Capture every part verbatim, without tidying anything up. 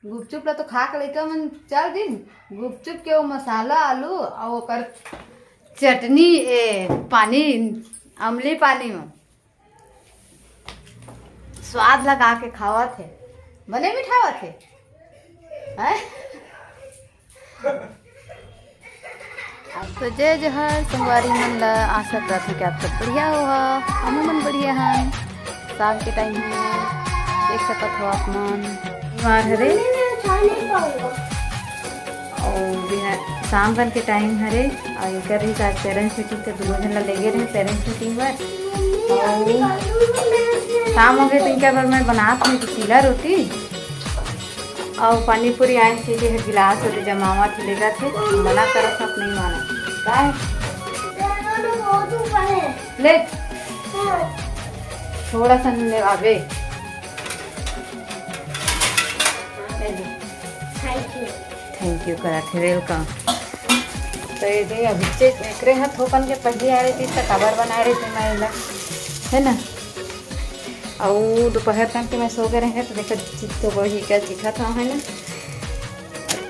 गुपचुप ला तो खा के लइका मन चल दिन। गुपचुप के वो मसाला आलू और ओकर चटनी, ए, पानी, अमली पानी में स्वाद लगा के खावत हे। बने मिठावत हे, हैं? अब तो जय जोहार संगवारी मन ला, आशा करत हूँ कि आप सब बढ़िया हो। हमू मन बढ़िया हन। शाम के टाइम है, देख सकत हो आप मन, बीमार हरे। और बिहान शाम भर के टाइम हरे, और एकर भी आज पेरेंट्स मीटिंग, तो दुनों झन ला लेगे रहे पेरेंट्स मीटिंग बर। और शाम हो गए तो इनका बर मैं बनात हूँ चीला रोटी और पानी पूरी। आए थे कि गिलास वाले जमावत ही लेगा थे, मना करत हूँ, नहीं माना। काय? ले, थोड़ा सा ले आवे। ले ले। Thank you. थैंक यू करत हे, वेलकम। तो ये दे, अभी से एकरे हाथ थोकन के पहिली आ रही थी, तो काबर बना रही थी मैं एला, है ना? अउ दोपहर तक के मैं सो गए रहे, तो देखो, चित्तो वही का दिखा था, है ना?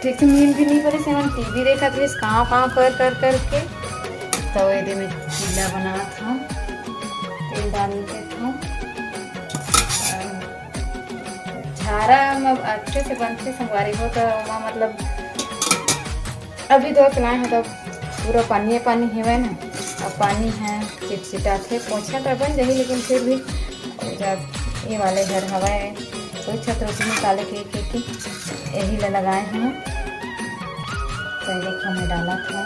ठीक से नींद भी नहीं पड़े, सेवन टीवी देखत रहिस, काँव काँव कर कर करके। तो ये दे मैं चीला बनात हूँ, तेल डाल देत हूँ। झारा में अच्छे से बनथे संगवारी हो, तो ओमा मतलब अभी धो के लाए हैं तो पूरा पानी पानी हेवय ना, अब पानी है चिटचिटाथे, पोछा तो बन जाही लेकिन फिर भी जब ये वाले घर हवय कोई छत रोटी निकाले के, के, के यही ला लगाए हैं। तो ये देखो मैं डालत हूँ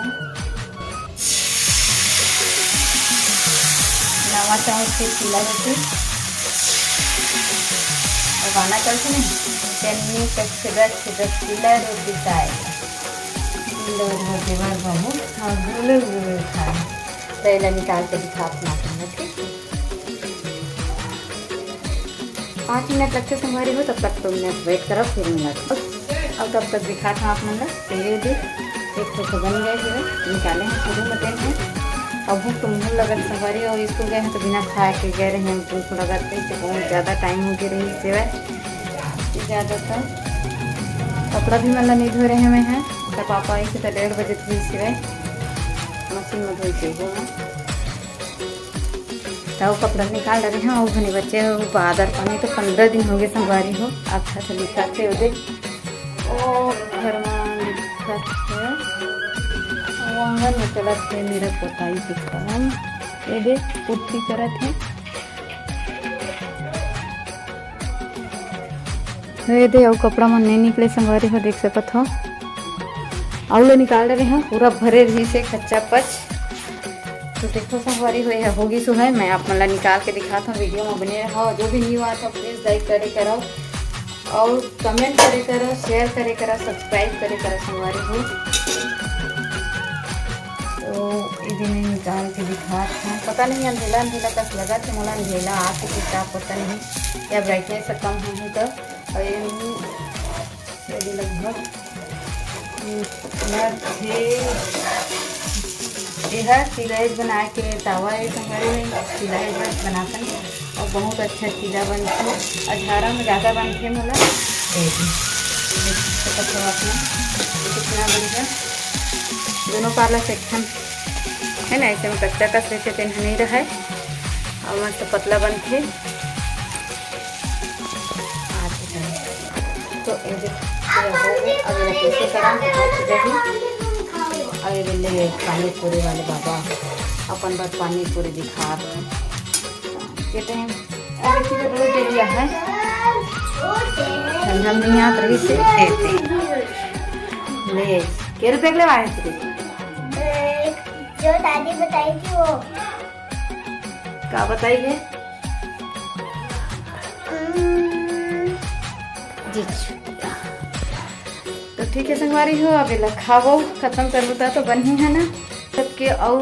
नवा चाउर के चीला रोटी। और गाना चलते नहीं, चन्नी का छिदक छिदक चीला रोटी खाए, लोग होते बार बाबू, हाँ, गुलर गुलर खाए। तो एला निकाल के दिखात ना, ठीक है? पाँच मिनट लगथे संगवारी हो, तब तक दो मिनट वेट करब, फिर मिलत हूँ। और तब तक दिखात हूँ आप मन ला, तो ये दे, एक ठो तो बन गए हे, निकाले हैं, शुरू में देन है। अब भूख तो मुँह लगत संगवारी, और स्कूल गए हैं तो बिना खाए के गए रहे हैं, भूख लगत रही तो बहुत ज़्यादा टाइम हो गए रही सेवा ज़्यादा। तो कपड़ा भी मन ला नहीं धो रहे हुए हैं, तो पापा आई थे तो डेढ़ बजे धोई सेवा, मशीन में धोई के वो मैं तब कपड़ा निकाल डारे हैं। वो घने बच्चे हो, बादर पानी तो पंद्रह दिन हो गए संगवारी हो। अच्छा से दिखाते हो दे, ओ घर में दिखत है, वो आंगन में चलत है मेरा पोताई के काम। ये दे, पुट्ठी करत है। तो ये दे, अउ कपड़ा मन नहीं निकले संगवारी हो, देख सकत हो। अउ ले निकाल रहे हैं, पूरा भरे रही से कच्चा पच। तो देखो संगवारी हो, यह होगी सो है, मैं आप मन ला निकाल के दिखात हूँ, वीडियो में बने रहो। जो भी न्यू आत हो, प्लीज लाइक करे करो और कमेंट करे करो, शेयर करे करो, सब्सक्राइब करे करो संगवारी हो। तो ये दिन निकाल के दिखात हूँ, पता नहीं अंधेला अंधेला कस लगा थे मोला, अंधेला आके के का पता नहीं, या ब्राइटनेस कम होही तो। और ये ये भी लगभग लगथे। एहा चिलाइज बना के तावा ए संगवारी में चिलाइज बनाथन और बहुत अच्छा चीला बनथे। अझारा में ज़्यादा बनथे मोला। ये भी देख सकत हो आप मन, कितना बढ़िया। दोनों पाला से एक ठन है ना, ऐसे में कच्चा कस रहिथे, तेन ह नहीं रहय और मस्त पतला बनथे। तो ये देख, ये हो गए। अब ये कैसे करा तो बच गई। अब ये ले पानी पूरी वाले बाबा अपन बर पानी पूरी दिखा रहे हैं। कहते हैं, अरे ठीक है, रोज दे दिया है। हम नहीं याद रही से देते। ले, के रुपए के लेवाए थे? जो दादी बताई थी वो। का बताई है? हम्म। जी, तो ठीक है संगवारी हो, अब एला खावो, खत्म करबो ता तो बनही है ना। सबके अउ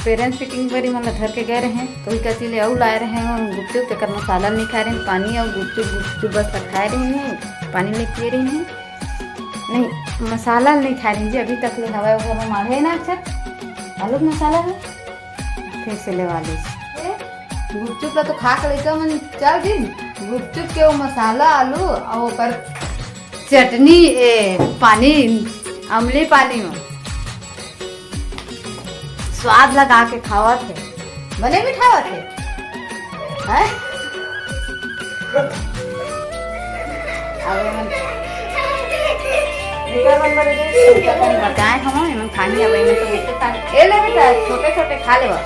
पेरेंट्स मीटिंग बर मन ला धर के गए रहे, तो वही कति ले अउ लाए रहे गुपचुप, तेकर मसाला नहीं खाए रहे, पानी और गुपचुप, गुपचुप बस ला खाए रहे, पानी नहीं पिए रहे। नहीं, मसाला नहीं खाए रहे जी, अभी तक ले हवा घर में माढ़े ना अक्षर, आलू के मसाला है, फिर से लेवा लीस। गुपचुप ला तो खा के लइका मन चल दिन, गुपचुप के वो मसाला आलू और ओकर चटनी, ए, पानी, अमली पानी म स्वाद लगा के खावत हे। बने मिठावत हे। हैं? अब एमन बताए हम, एमन खाही, अब एमन तो मिलते खा। ए ले बेटा, छोटे छोटे खा लेवा।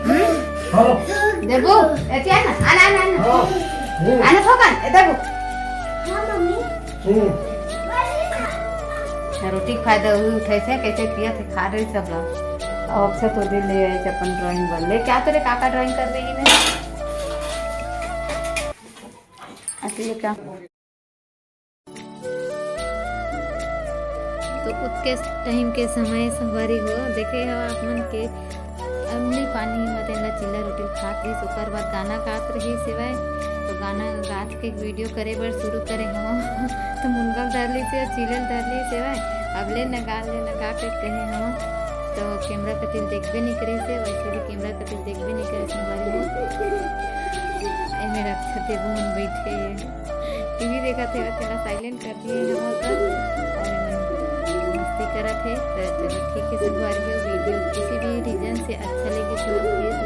हम्म? देबू, एती आना, आना, आना, आना। आना थोकन, ए देबू। रोटी के फायदा उही उठाइस हे, कैसे पियत हे, खा रही सब ला। अब अक्षत ओदे ले आइस अपन ड्राइंग बर। ले, क्या तेरे काका ड्राइंग कर रही है? असली का? तो उतके टाइम के समय संगवारी हो, देखे हो आप मन के अमली पानी म तेन ला चिल्ला रोटी ल खात रहिस, ओकर बाद गाना गात रहिस हेवय। तो गाना गात के वीडियो करे बर शुरू करे हवं। तो मुनगा ल धर लिस हे, चिल्ला ल धर लिस हेवय। अब ले न गा, ले न गा के कहे हवं। तो कैमरा कति ल देखबे नइ करे से, वैसे भी कैमरा कति ल देखबे नइ करे संगवारी हो। ए मेरा अच्छा देबू मन बैठे टीवी देखत हे, तेला साइलेंट कर दिए हवं ओकर। और एमन मस्ती करत हे। तो चलो ठीक है संगवारी हो, वीडियो किसी भी रीजन से अच्छा लगे तो प्लीज